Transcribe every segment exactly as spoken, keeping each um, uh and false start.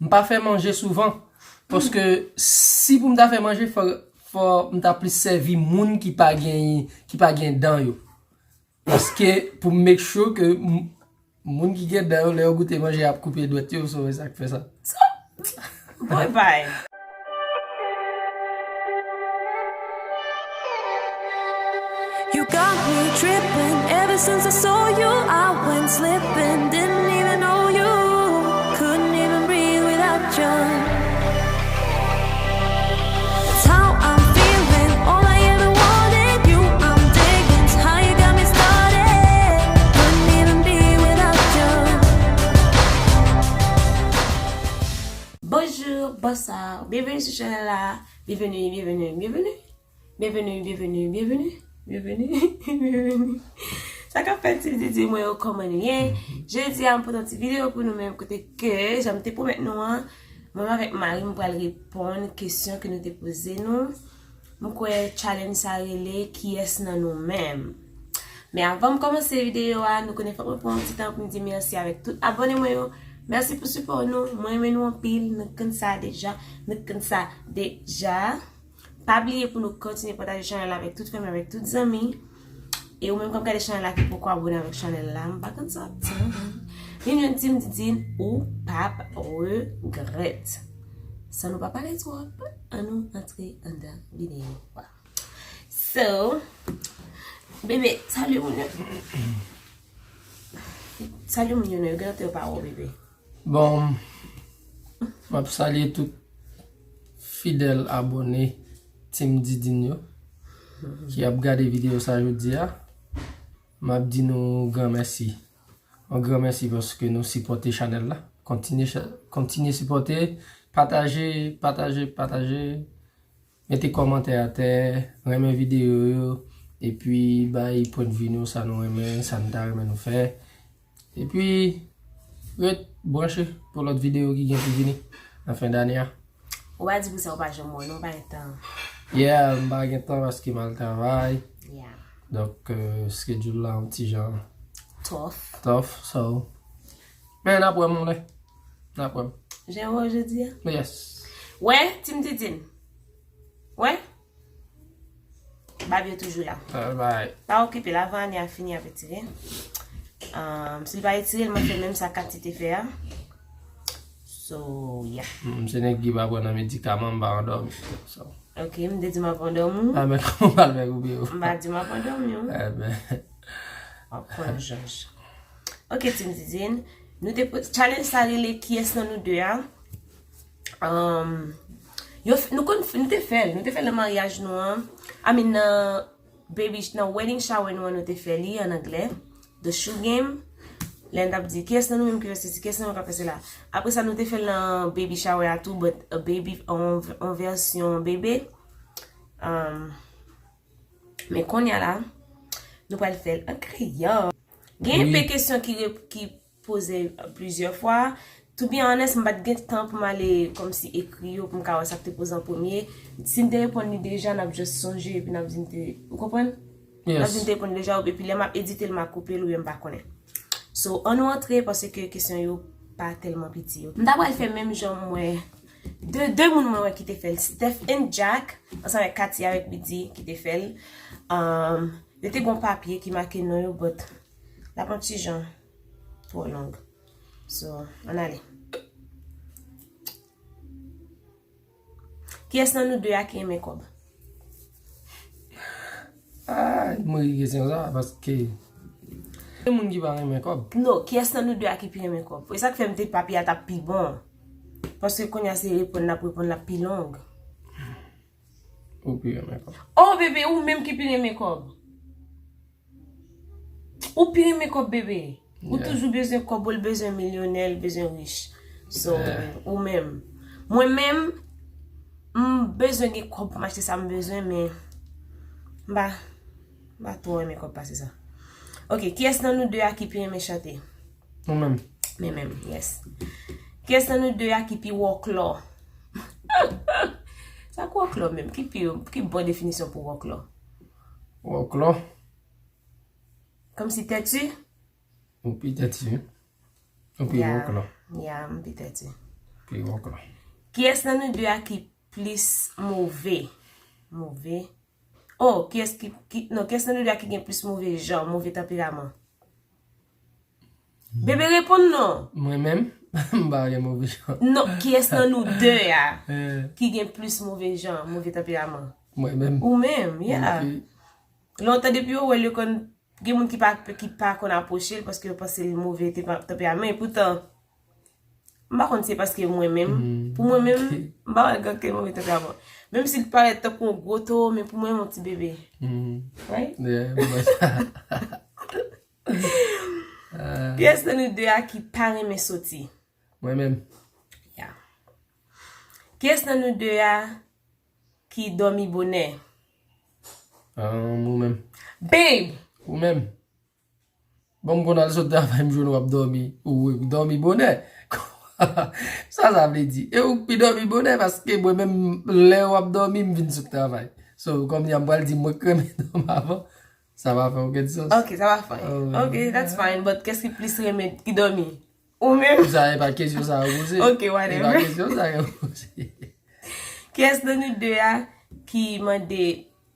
M pa fè manje souvan. Paske si pou m ta fè manje, fò, fò m ta plis sèvi moun ki pa gen, ki pa gen dan yo. Paske pou m make sure ke m- moun ki gen dan yo, lè yo goute manje, y ap koupe dwèt yo, so e sa k fè sa. Bon bay. You got me tripping. Ever since I saw you, I went slipping. Didn't even know you. Couldn't even breathe without you. It's how I'm feeling. All I ever wanted, you I'm digging. It's how you got me started. Couldn't even be without you. Bonjou, bonswa, byenveni sou chanèl la. Byenveni, byenveni, byenveni. Byenveni, byenveni, byenveni. Byenveni, byenveni. Sa k ap fèt, ti didi mwen yo, kòman nou ye? Jodi a, m pote yon ti videyo pou nou menm, kote ke, jan m te pwomèt nou an, mwen avèk mari m pral reponn kesyon ke nou te poze nou. M kwè challenge sa rele kiyès nan nou menm. Men avan m kòmanse videyo a, nou konnen fòk mwen pran yon ti tan pou m di mèsi avèk tout abòne mwen yo. Mèsi pou sipò nou. Mwen renmen nou anpil. Nou konn sa deja. Nou konn sa deja. Pa bliye pou nou kontinye pataje chanèl la avèk tout fanmi, avèk tout zanmi. E ou menm k ap gade chanèl la ki poko abòne avèk chanèl la, m pa konn sa w ap tann. Vin jwenn Team Didine, ou p ap regrèt. San nou pa pale twòp, ann nou antre anndan videyo a. So, bebe, salye moun yo. Salye moun yo non, yo genlè te yo pa wè w, bebe. Bon, m ap salye tout fidèl abòne Team Didine yo ki ap gade videyo sa jodi a. M ap di nou gran mèsi. Yon gran mèsi paske nou sipòte chanèl la. Kontinye, cha- kontinye sipòte, pataje, pataje, pataje. Mete kòmantè atè, renmen videyo yo, epi bay pwennvi nou, sa nou renmen, sa nou ta renmen nou fè. Epi, ret branche pou lòt videyo ki gen pou vini nan fen dane a. Ou pa di pou sa ou pa janm wè, non, ou pa gen tan. Yeah, m pa gen tan paske m al travay. Yeah. Donk, euh, schedule la yon ti jan Tough. tough, so. Men n ap wè m yon lè. N ap wè m. Jan wè w jodi a? Yes. Wè, Team Didine. Wè? Bab yo toujou la. Alright. Pa okipe l, avan ane a fini, ap etire. Um, si l pa etire, l mwen fè menm sa Katy te fè a. So, yeah. M se nèg ki pa pran nan medikaman, m pa andòmi. So. Ok, m te di m ap andòmi w. A men kòman w pral fè koupe yo? M pa di m ap andòmi w. Eben. W ap pran jòj. Ok, Team Didine. Nou te po- challenge sa rele kiyès nan nou de a. Um, yo, f- nou konn f- nou te fè l, nou te fè l nan maryaj nou an. I mean, nan baby, nan wedding shower nou an, nou te fè li an anglè. The Shoe Game. Lè n t ap di kiyès nan nou menm ki fè sesi, kiyès nan nou ka fè sela. Apre sa, nou te fè l nan baby shower a tou, but a baby, on, on vèsyon bebe. Um, men kounye a la, nou pral fè l an kreyòl. Gen Wi. Pe kesyon ki, re- ki poze plizyè fwa. To be honest, m pa t gen tan pou m ale kòmsi ekri yo pou m ka wè sa k te poze an premye. Si m te reponn li deja, n ap just sonje epi n ap di m te. Ou konprann? N ap di m Yes. te reponn li deja, epi lè m ap edite l, m a koupe l oubyen m pa konnen. So, ann nou antre paske kesyon yo pa tèlman piti yo. M ta pral fè menm jan m wè de, de moun mwen wè ki te fè l, Steph and Jack, ansanm avèk Katy avèk Bidi ki te fè l. Um, yo te gon papye ki make non yo, but l ap yon ti jan twò long. So, ann ale. Kiyès nan nou de a ki renmen kòb? Ah, m ri kesyon sa, paske gen moun ki pa renmen kòb. No, kiyès nan nou de a ki pi renmen kòb? E sa k fè m te papye a t ap pi bon. Paske kounye a se reponn n ap reponn l ap pi long. Ou pi renmen kòb. Oh, bebe, ou menm ki pi renmen kòb. Ou pi renmen kòb, bebe. Ou Yeah. Toujou bezwen kòb, ou l bezwen milyonè, l bezwen rich. So, Yeah. Ou menm. Mwen menm, m bezwen gen kòb pou m achte sa m bezwen, men m pa, m pa twò renmen kòb pase sa. Ok, kiyès nan nou de a ki pi renmen chante? Ou menm. Men menm, yes. Kiyès nan nou de a ki pi wòklò? Sa k wòklò menm? Ki pi, ki bon definisyon pou wòklò? Wòklò. Kòmsi tèti? Ou pi tèti. Ou pi Ya, wòklò. Ya, m pi tèti. Kiyès nan nou de a ki plis move? Move. Oh, kiyès ki, ki, non, kiyès nan nou de a ki gen plis move jan, move tanperaman? Bebe, reponn non. Mwen menm, m pa gen move jan. Non, kiyès nan nou de a ki gen plis move jan, move tanperaman? Mwen menm. Ou menm, yeah. Lontan depi yo wè l, yo konn gen moun ki pa, ki pa konn apwoche l paske yo panse l move te pa, tanperaman. Epoutan, m pa konn se paske mwen menm. Pou mwen menm, m pa wè l gen ankenn move tanperaman. Menm si l parèt tankou yon gwo towo, men pou mwen, yon ti bebe. Right? Yeah, m wè sa. Kiyès nan nou de a ki pa renmen soti? Mwen menm. Yeah. Kiyès nan nou de a ki dòmi bonè? Ahn, ou menm. Babe! Ou menm. Bon, m konn al sot travay, m jwenn w ap dòmi. Ou dòmi bonè. Sa sa vle di? E ou k pi dòmi bonè, paske mwen menm, lè w ap dòmi, m vin sot travay. So, kòm ya m pral di mwen k renmen dòmi avan, sa pa fè okenn sans. Ok, sa pa fè. Ok, that's fine. But kiyès ki plis renmen ki dòmi? Ou menm? Sa e pa kesyon sa yo poze. Ok, whatever. E pa kesyon sa yo poze. Kiyès nan nou de a ki mande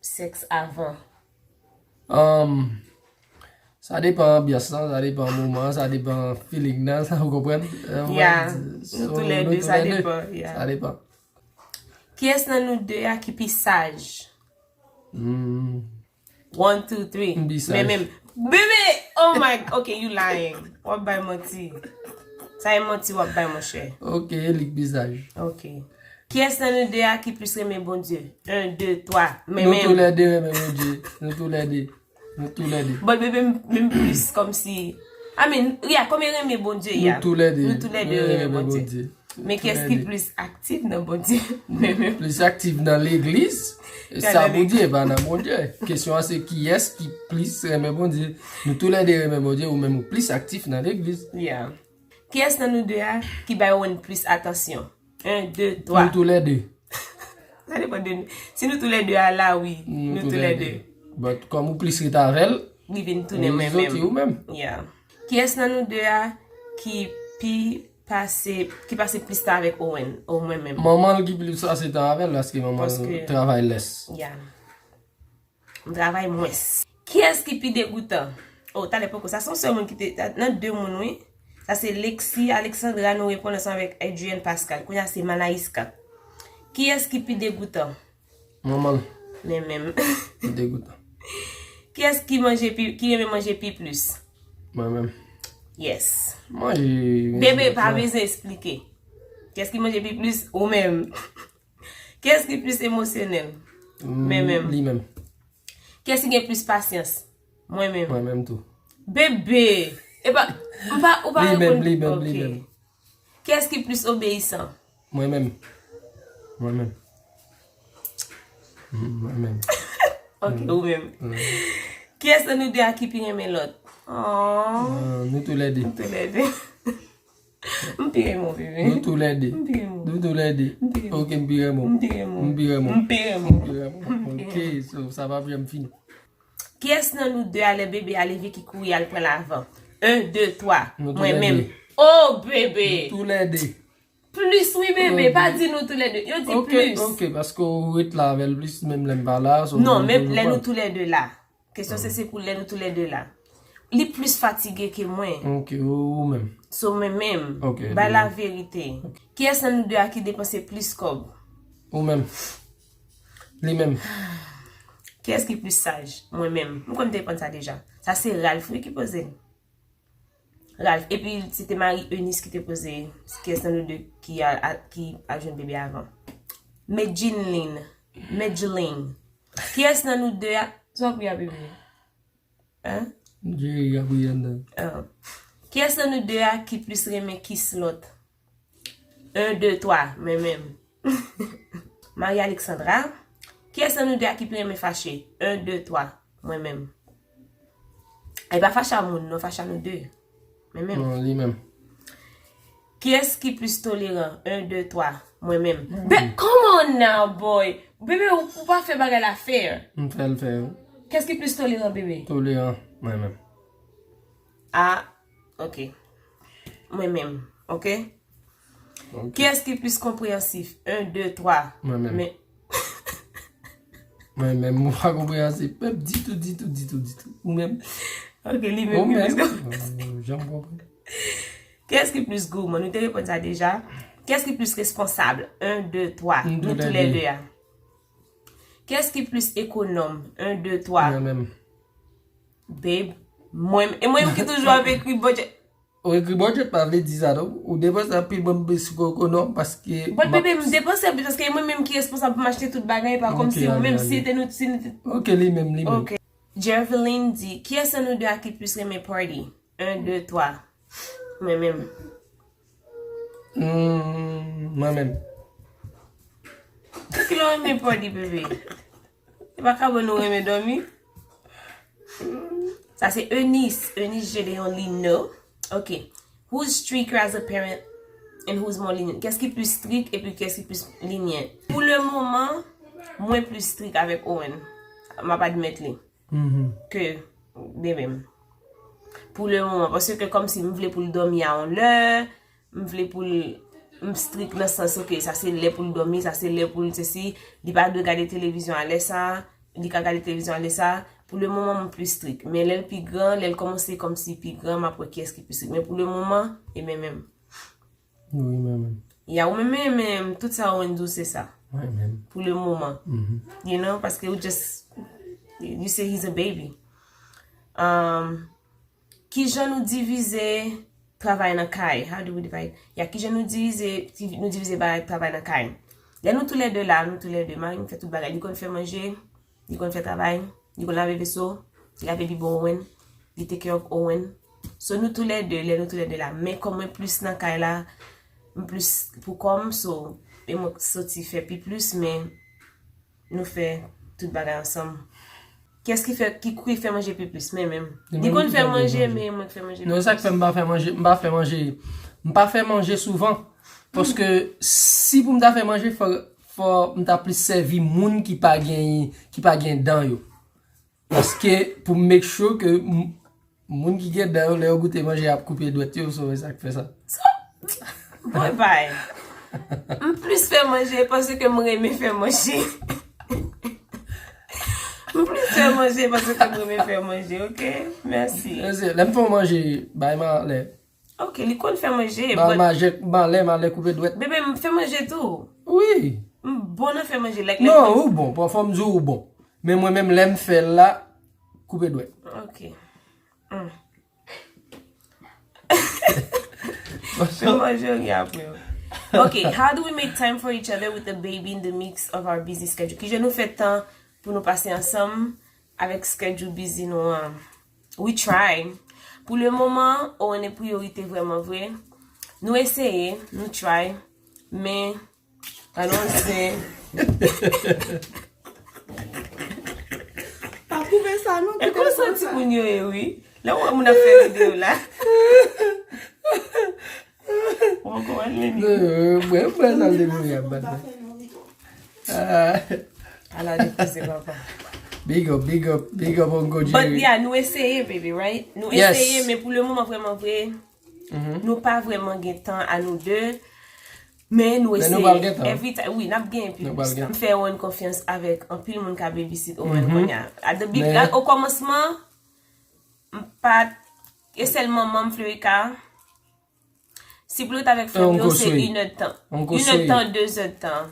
sèks avan? Um, sa depan anbyans lan, sa depan moman an, sa depan feeling nan, sa ou konprann? Yeah, nou toulède, sa depan, yeah. Sa depan. Kiyès nan nou de a ki pi saj? Hmm. One, two, three. M pi saj. Men menm. Bebe! Oh my, ok, you lying. W ap bay manti. Sa e manti w ap bay, monchè. Ok, e li k pi saj. Ok. Kiyès nan nou de a ki plis renmen Bondye? Un, deux, trois. Men menm. Nou toulède renmen Bondye. Nou toulède. Nou toulède. But bebe, m, m plis kòmsi. I mean, yeah, kòm e renmen Bondye, yeah. Nou toulède. Nou toulède renmen Bondye. Men kiyès ki plis aktif nan Bondye? Men menm. Plis aktif nan legliz, sa Bondye, pa nan Bondye. Kesyon an se kiyès ki plis renmen Bondye. Nou toulède renmen Bondye, ou menm ou plis aktif nan legliz. Yeah. Kiyès nan nou de a ki bay Owen plis atansyon? Un, deux, trois. Nou toulède. Sa depan de nou. Si nou toulède a la, wi. Nou toulède. But kòm ou plis ret avè l, li vin tounen mwen menm. Ou menm. Yeah. Kiyès nan nou de a ki pi pase, ki pase plis tan avèk Owen? O, mwen menm. Manman l ki plis pase tan avè l, paske manman l travay lès. Yeah. M travay mwens. Kiyès ki pi degoutan? Oh, talè poko. Sa se yon sèl moun ki te, nan de moun, wi. Sa se Lexi, Alexandra, nou reponn ansanm avèk Adrienne, Pascal. Kounye a se Manaïska. Kiyès ki pi degoutan? Manman l. Men menm. Pi degoutan. Kiyès ki manje pi, ki renmen manje pi plis? Mwen menm. Yes. Manje. Bebe, pa bezwen eksplike. Kiyès ki manje pi plis? Ou menm. Kiyès ki plis emosyonèl? Men menm. Li menm. Kiyès ki gen plis pasyans? Mwen menm. Mwen menm tou. Bebe! Epa, ou pa, ou pa reponn. Li menm, li menm, li menm. Kiyès ki plis obeyisan? Mwen menm. Mwen menm. Mwen menm. Ok, ou menm. Kiyès nan nou de a ki pi renmen lòt? Oh. Nou toulède. Nou toulède. M pi renmen w, bebe. Nou toulède. M pi renmen w. Nou toulède. M pi renmen w. Ok, m pi renmen w. M pi renmen w. M pi renmen w. M pi renmen w. Ok, so, sa p ap janm fini. Kiyès nan nou de a lè bebe a leve ki kouri al pran l avan? Un, deux, trois. Mwen menm. Oh, bebe. Nou toulède. Plis, wi, bebe. Pa di nou toulède. Yo di plis. Ok, ok, paske ou ret la avè l plis, menm lè m pa la. Non, menm lè nou toulède la. Kesyon se, se pou lè nou toulède la. Li plis fatige ke mwen. Ok, ou, ou menm. So, mwen menm. Ok, bay laverite. Ok. Kiyès nan nou de a ki depanse plis kòb? Ou menm. Li menm. Kiyès ki plis saj? Mwen menm. M konn te reponn sa deja. Sa se Ralph, wi, ki poze l. Ralph. Epi, se te Marie Eunice ki te poze, kiyès nan nou de ki al, al, ki al jwenn bebe avan? Medjinlin. Medjlin. Kiyès nan nou de a, sa w ap ri a, bebe? Hein? Jerry ap ri anndan. Ah. Kiyès nan nou de a ki plis renmen kis lòt? Un, deux, trois, mwen menm. Marie Alexandra. Kiyès nan nou de a ki pi renmen fache? Un, deux, trois, mwen menm. E pa fache a moun, non, fache a nou de. Mwen menm. Non, li menm. Kiyès ki plis toleran? Un, deux, trois, mwen menm. Mwen menm. But come on now, boy. Bebe, ou, ou pa fè bagay la fair. M fè l fair, wi. Kiyès ki plis toleran, bebe? Toleran, mwen menm. Ah, ok. Mwen menm, ok? Ok. Kiyès ki plis konpreyansif? Un, deux, trois. Mwen menm. Men Mwen menm, mwen pa konpreyansif menm ditou, ditou, ditou, ditou. Ou menm? Ok, li menm ki plis konpreyansif. Ou menm? Janm konprann. Kiyès ki plis gourmand? Nou te reponn sa deja. Kiyès ki plis responsab? Un, deux, trois. Nou toulède a. Kiyès ki plis ekonòm? Un, deux, trois. Mwen menm. Babe, mwen, e mwen menm ki toujou ap ekri budget. Ou ekri budget pa vle di sa non. Ou depanse anpil, mwen m plis ekonòm paske. But baby, m depanse anpil paske e mwen menm ki responsab pou m achte tout bagay, pa kòmsi ou menm si te nou, si nou te. Ok, li menm, li menm. Ok. Jerveline di, kiyès nan nou de a ki plis renmen party? Un, deux, trois. Mwen menm. Hmm, mwen menm. Kilè w renmen party, bebe? E pa ka bon nou renmen dòmi? Sa se Eunice. Eunice Gedeon Lino. Ok. Who's stricter as a parent and who's more lenient? Kiyès ki plis strik epi kiyès ki plis lenient? Pou le moman, mwen plis strik avèk Owen. M ap admèt li. Ke de menm. Pou le moman, paske kòmsi m vle pou l dòmi a yon lè, m vle pou l, m strik nan sans, ok, sa se lè pou l dòmi, sa se lè pou l sesi, li pa dwe gade televizyon a lè sa, li ka gade televizyon a lè sa. Pou le moman, m plis strik. Men lè l pi gran, lè l kòmanse kòmsi pi gran, m ap wè kiyès ki pi strik. Men pou le moman, e men menm. Wi, men menm. Ya, ou menm, men, men, tout sa ou di se sa. Mwen menm. Pou le moman. You know, paske ou just, you say he's a baby. Um, kijan nou divize travay nan kay? How do we divide? Ya, kijan nou divize, nou divize bagay travay nan kay? Lè nou toulède la, nou toulède, mari m fè tout bagay. Li konn fè manje, li konn fè travay, li konn lave veso, li lave bibwon Owen, li take care of Owen. So nou toulède, lè nou toulède la. Men kòm mwen plis nan kay la, m plis pou kòm, so, e mwen k soti fè pi plis, men nou fè tout bagay ansanm. Kiyès ki fè, ki, ki fè manje pi plis? Men menm. Li konn fè manje, men mwen k fè manje pi plis. Non, sa k fè m pa fè manje, m pa fè manje. M pa fè manje souvan. Paske si pou m ta fè manje, fò, fò m ta plis sèvi moun ki pa gen, ki pa gen dan yo. Paske pou m make sure ke m, moun ki gen dan yo, lè yo goute manje, y ap koupe dwèt yo, so, e sa k fè sa. Bon, bay. M plis fè manje paske m renmen fè manje. M plis fè manje paske m renmen fè manje, ok? Mèsi. Mèsi. Lè m fè yon manje, bay m anlè. Ok, li konn fè manje, but. Ba, malè, malè koupe dwèt. Bebe, m fè manje tou. Wi. M bon nan fè manje, like, like. Non, ou bon. Pafwa m di w ou bon. Men mwen menm, lè m fè l la, koupe dwèt. Ok. Mm. M manje ri apre. Ok, how do we make time for each other with the baby in the mix of our busy schedule? Kijan nou fè tan pou nou pase ansanm avèk schedule busy nou an? We try. Pou le moman, Owen e priyorite vrèman vre. Nou eseye, nou try, men, anonse. Pa koupe sa non. E konsa timoun yo ye, wi. Lè w wè moun ap fè videyo la. Ou konprann, Leni? Mwen, mwen, sa l te voye ap bat mwen. Ah. Ala depoze, papa. Big up, big up, big up, Uncle Jerry. But yeah, nou eseye, baby, right? Nou eseye, men pou le moman, vrèman vre, nou pa vrèman gen tan a nou de. Men nou eseye. Men nou pral gen tan. Every time, wi, n ap gen pi plis. M fè Owen konfyans avèk anpil moun ka babysit Owen kounye a. At the big, o kòmansman, m pa t, e sèl manman m, Florika. Si pou l ret avèk fanmi yo, se inèdtan. Inèdtan, dezèdtan.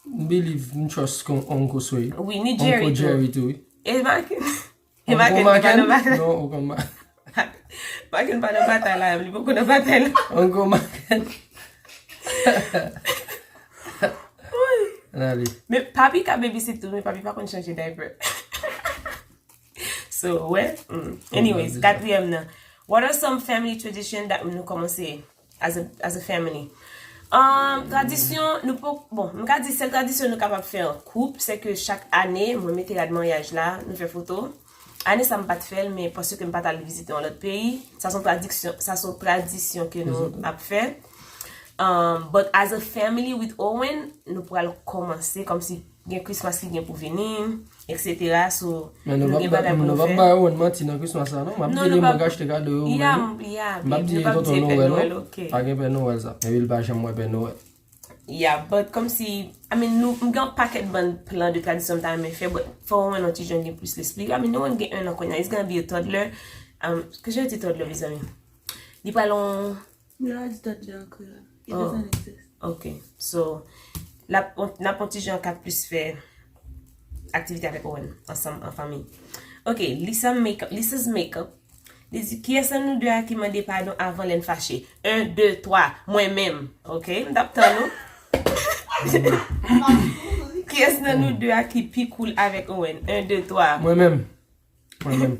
M believe, m trust kon Uncle Sway. Wi, ni Jerry tou. Uncle Jerry tou, wi. E Maken. E Maken pa nan batay. Non, ou konn ma-, Maken pa nan batay la, li poko nan batay la. Uncle Maken. Ann ale. Men papi ka babysit tou, men papi pa konn chanje diaper. So, wè. Anyways, katriyèm nan. What are some family tradition that nou kòmanse as a, as a family? Um, tradisyon, nou po, bon, m ka di sèl tradisyon nou kapab fè an koup, se ke chak ane, mwen mete rad maryaj la, nou fè foto. Ane sa m pa t fè l, men paske m pa t al vizite yon lòt peyi. Sa se yon tradisyon, sa se yon tradisyon ke nou ap fè. Um, but as a family with Owen, nou pral kòmanse kòmsi gen Christmas ki gen pou vini, et cetera. So, Men nou nou pap gen ba- bagay pou nou nou pap fè. Bay Owen manti nan Christmas la, non? M ap Non, di nou li mwen pap- ka achte kado yo. Yeah, Mwen menm. yeah, M ap babe, di nou li pap tonton di Pè Noël, Noël, non? Ok. Pa gen Pè Noël sa. Epi li pa janm wè Pè Noël. Yeah, but kòmsi, I mean, nou, m gen yon pakèt bann plan de tradisyon m ta renmen fè, but fò Owen yon ti jan gen plis lespri. I mean, Owen gen un an kounye a, he's gonna be a toddler. Um, ke je di toddler, mezanmi? Li pral yon Yo la di toddler an kreyòl. It Oh. doesn't exist. Ok, so, n ap, n ap yon ti jan ka plis fè aktivite avèk Owen, ansanm, an fanmi. Ok, Lisa makeup, Lisa's makeup. Li di, kiyès nan nou de a ki mande padon avan lè n fache? Un, deux, trois, mwen menm. Ok, m t ap tann ou. Kiyès nan nou de a ki pi cool avèk Owen? Un, deux, trois. Mwen menm. Mwen menm.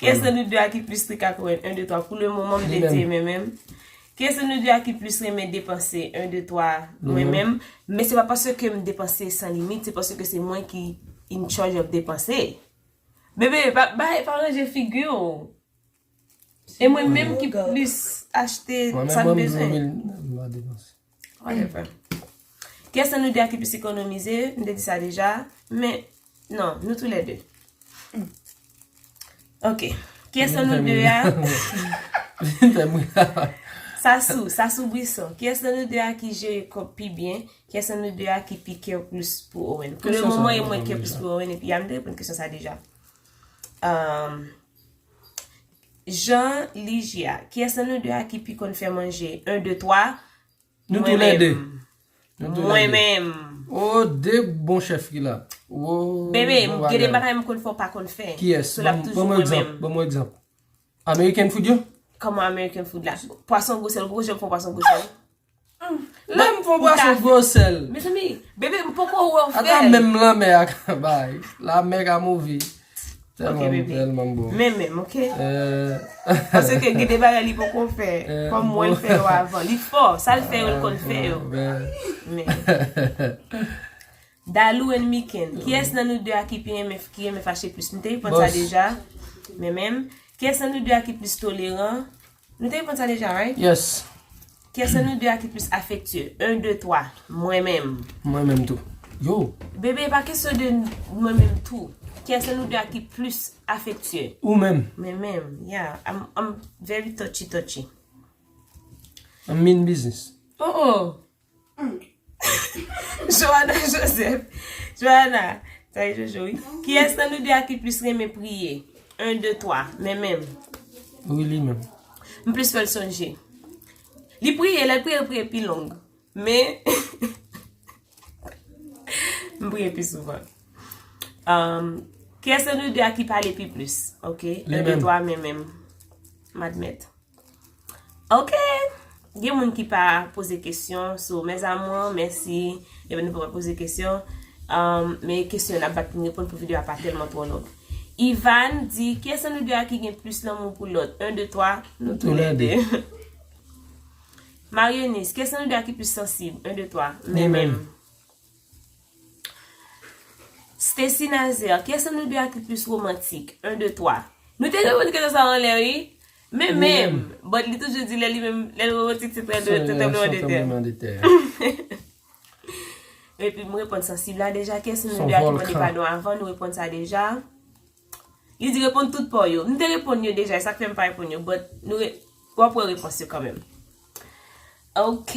Kiyès nan nou de a ki plis strik ak Owen? Un, deux, trois. Pou le moman, m te di mwen menm. Kiyès nan nou de a ki plis renmen depanse? Un, deux, trois. Mwen menm. Men se pa paske m depanse san limit, se paske se mwen ki in charge of depanse. Bebe, pa, pa, pa ranje figi w. E mwen menm ki plis achte Mwen sa menm, m mwen di bezwen. Mil, m pa depanse. Whatever. Kiyès nan nou de a ki plis ekonomize? M te di sa deja. Men, non, nou tou lè de. Ok. Kiyès nan nou de a? Fè mwen. Sasou, Sasou Brisson. Kiyès nan nou de a ki jere kòb pi byen? Kiyès nan nou de a ki pi care plus pou Owen? Pou le Kesyon sa, moman, e mwen mwen pa care plus deja. Pou Owen, epi a m te reponn kesyon sa deja. Um, Jean Ligia. Kiyès nan nou de a ki pi konn fè manje? Un, deux, trois. Nou tou lè de. Nou tou lè Mwen de. menm. Oh, de bon chèf ki la. Oh, Bebe, bon gen de bagay. Bagay m konn fè w pa konn fè. Kiyès? So l ap Ban toujou mwen mwen egzanp. Menm. Ban mwen egzanp. American food yo? Kòman American food la? Pwason gwosèl, ou janm fè yon pwason gwosèl? Lè m fè yon pwason gwosèl. Mezanmi, bebe, m poko wè w fè. Ata menm lanmè a ka bay. Lanmè ka move. Ok, Tèlman, bebe. Tèlman bon. Men menm, ok? Euh, Paske gen de bagay li poko fè. Eh, Kòm mwen bon. Fè yo avan. Li fò, sa l fè yo, l konn fè yo. Ben, Men. Dalou and Miken. Kiyès nan nou de a ki pi renmen, ki renmen fache plis? M te reponn sa Boss. Deja. Men menm. Kiyès nan nou de a ki plis toleran? M te reponn sa deja, right? Yes. Kiyès nan nou de a ki plis afektye? Un, deux, trois. Mwen menm. Mwen menm tou. Yo. Bebe, pa kesyon de mwen menm tou. Kiyès nan nou de a ki plis afektye? Ou menm. Men menm, yeah. I'm, I'm very touchy touchy. I'm mean business. Oh oh. Joanna Joseph. Joanna. Sa e Jojo, wi. Kiyès nan nou de a ki plis renmen priye? Un, deux, trois. Men menm. Wi, li menm. M plis fè l sonje. Li priye, lè l priye, l priye pi long. Men, m priye pi souvan. Um, kiyès nan nou de a ki pale pi plis? Ok. Li Un, deux, menm. Trois, men menm. M admèt. Ok. Gen moun ki pa poze kesyon. So, mes amours, mèsi. Ebyen, nou pa poze kesyon. Um, men kesyon n ap bat pou n reponn pou videyo a pa tèlman twò long. Ivan di, kiyès nan nou de a ki gen plis lanmou pou lòt? Un, deux, trois. Nou tou lè de. Marionis, kiyès nan nou de a ki plis sansib? Un, deux, trois. Men Men menm. menm. Stacy Nazaire, kiyès nan nou de a ki plis romantik? Un, deux, trois. Nou te reponn kesyon sa anlè, wi. Men Men menm. menm. But li toujou di lè li menm, lè l romantik, se trè de, Se se trembleman de tè. Trembleman de tè. Epi m reponn sansib la deja, kiyès nan nou de a ki mande padon avan, nou reponn sa deja. Li di reponn tout pa w yo. M te reponn yo deja, e sa k fè m pa reponn yo, but nou re, w ap wè repons yo kanmenm. Ok.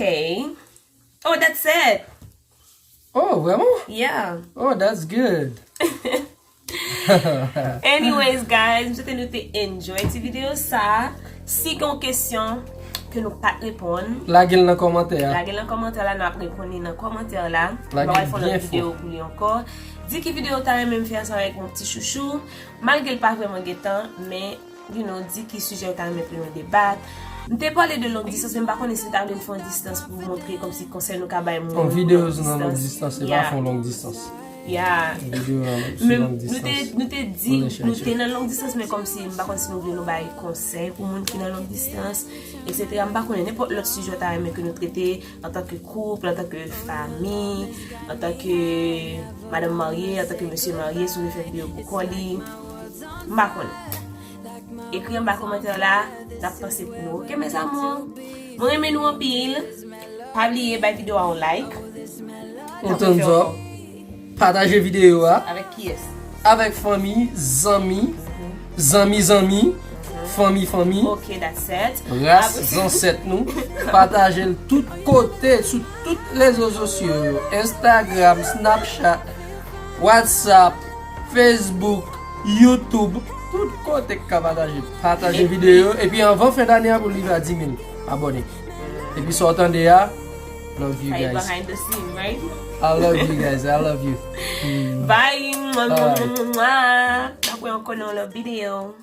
Oh, that's it. Oh, vrèman? Yeah. Oh, that's good. Anyways, guys, m swete nou te enjoy ti videyo sa. Si gen yon kesyon ke nou pa t reponn, Lage l nan kòmantè a. Lage l nan kòmantè la, n ap reponn li nan kòmantè la. Lage Nou pral fè yon byen lòt videyo pou li ankò. Di ki videyo w ta renmen m fè ansanm avèk yon ti chouchou. Malgre l pa vrèman gen tan, men, you know, di ki sijè w ta renmen pou nou debat. M te pale de long distance, men m pa konnen si m ta vle n fè yon distance pou montre kòmsi konsèy nou ka bay moun. Yon videyo nan long distance, se pa fè yon long distance. Yeah. Videyo nan Men long nou te, distance. Nou te di, nou te nan long distance, men kòmsi m pa konn si nou vle nou bay konsèy pou moun ki nan long distance, et cetera. M pa konnen nenpòt lòt sijè w ta renmen ke nou trete antanke koup, antanke fanmi, antanke madanm marye, antanke mesye marye, si w vle fè videyo pou kò li. M pa konnen. Ekri anba kòmantè la, n ap panse pou nou. Ok, mes amours? Mwen renmen nou anpil. Pa bliye bay videyo a yon like. On thumbs up. Pataje videyo a. Avèk kiyès? Avèk fanmi, zanmi, zanmi zanmi, fanmi fanmi, Ok, that's it. Ras, zansèt nou. Pataje l tout kote, sou tout rezo sosyo yo. Instagram, Snapchat, WhatsApp, Facebook, YouTube, tout kote k ka pataje. Pataje videyo yo. Epi anvan fen dane a pou l rive a dis mil abòne. Epi sa w tande a, love you Ay guys. Behind the scene, right? I love you guys. I love you. Bye. Mwa, mwa, Alright. mwa, mwa. N ap wè ankò nan lòt videyo.